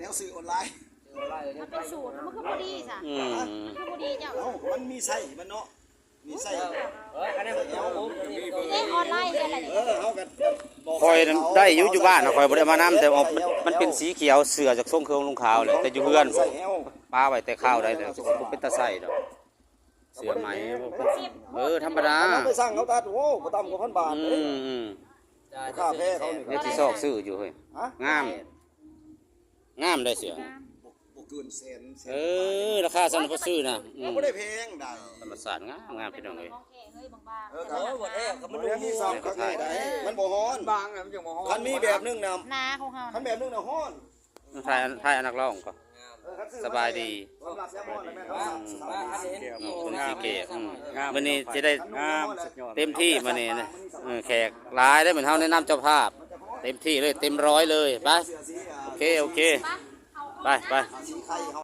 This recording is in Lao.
ແນວຊື້ອອນລາຍ ມັນເປັນສູດ ມັນຄືບໍ່ດີຊະ ອືມ ມັນຄືບໍ່ດີເຈົ້າ ເອົ້າ ມັນມີໄຊມັນເນາະ ມີໄຊ ເອີ ອັນນັ້ນມັນ ເອີ ອອນລາຍເຮັດລະນີ້ ເອີ ເຮົາກໍບອກ ຂ້ອຍນັ້ນໄດ້ຢູ່ ຢູ່ບ້ານນະ ຂ້ອຍບໍ່ໄດ້ມານຳ ແຕ່ວ່າມັນ ມັນເປັນສີຂຽວ ເສື້ອຈາກຊົງເຄື່ອງລຸງຂາວແຫຼະ ແຕ່ຢູ່ເຮືອນ ປະໄວ້ແຕ່ຄາວໃດແລ້ວ ບໍ່ເປັນຕາໃສ່ດອກ ເສື້ອໃໝ່ ເອີ ທຳມະດາ ເຮົາໄປສັ່ງເຂົາຕັດ ໂອ້ ບໍ່ຕ່ຳກວ່າພັນບາດເດ້ ອືມ ອືມ ຄ່າແພເຂົານີ້ ຍັງຊິຊອກຊື້ຢູ່ເຮີ້ຍ ຮະ ງາມ ງາມໄດ໋ເສື້ອ ງາມ ບໍ່ ບໍ່ເກີນແສນ ແສນ ເອີ ປາຍ ລາຄາຊັ້ນນະ ບໍ່ຊື້ນະ ອືມ ບໍ່ໄດ້ແພງໃດ໋ ທຳມະຊາດງາມໆ ພີ່ນ້ອງເອີຍ ເອີ ເອີ ບໍ່ແພງ ກໍມັນ ບໍ່ໄດ້ມີຊ້ຳຄັກແນ່ໃດ໋ ມັນບໍ່ຮ້ອນ ບາງນະ ມັນຈັ່ງບໍ່ຮ້ອນ ຄັນມີແບບໜຶ່ງນະ ໜາຂອງເຮົາ ຄັນແບບໜຶ່ງນະຮ້ອນ ຖ່າຍ ຖ່າຍອັນນັກຮ້ອງກ່ອນ ສະບາຍດີ ອືມ ຄົນສີເກດ ອືມ ມື້ນີ້ຊິໄດ້ເຕັມທີ່ມື້ນີ້ນະ ເອີ ແຂກຫຼາຍເດ້ ເຮົາແນະນຳເຈົ້າພາບ ເຕັມທີ່ເລີຍ ເຕັມຮ້ອຍເລີຍ ໄປ ໂອເຄ ໂອເຄ ໄປ ໄປ